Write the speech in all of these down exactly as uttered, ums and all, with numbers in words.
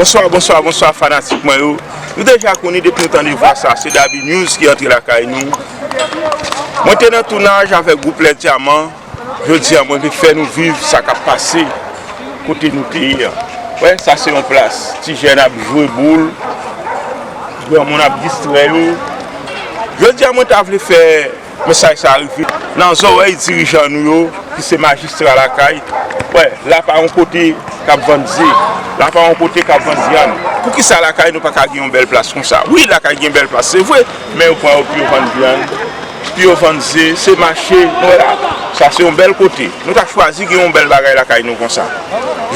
Bonswa, bonswa, bonswa fanatik mwen yo. Nou deja konnen depi nou tande vwa sa, se Dabi News ki antre lakay nou. Mwen te nan tounaj avèk gwoup Lè Dyaman. Jodi a mwen vle fè nou viv sa k ap pase kote nou te ye a. Wè, sa se yon plas. Ti jèn ap jwe boul. Granmoun ap distrè yo. Jodi a mwen ta vle fè mesaj sa rive nan zòrèy dirijan nou yo, ki se majistra lakay. Wè, la pa yon kote k ap vann ze. La pa yon kote k ap vann vyann. Poukisa lakay nou pa ka gen yon bèl plas konsa? Wi, lakay gen bèl plas, se vre, men yo pran yo pou yo vann vyann, pou yo vann ze, se mache, nou wè la. Sa se yon bèl kote. Nou ta chwazi gen yon bèl bagay lakay nou konsa.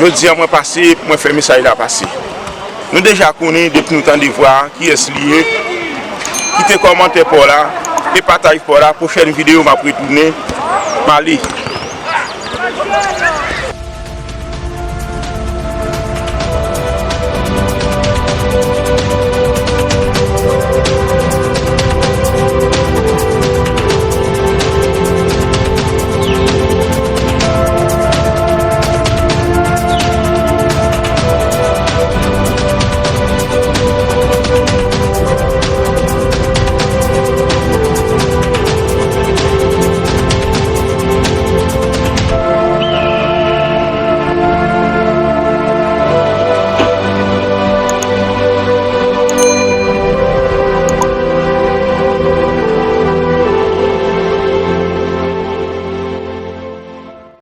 Jodi a mwen pase, mwen fè mesaj la pase. Nou deja konnen depi nou tande vwa a, kiyès li ye. Kite kòmantè pa w la e pataj pa w la. Pwochèn videyo m ap retounen. M ale.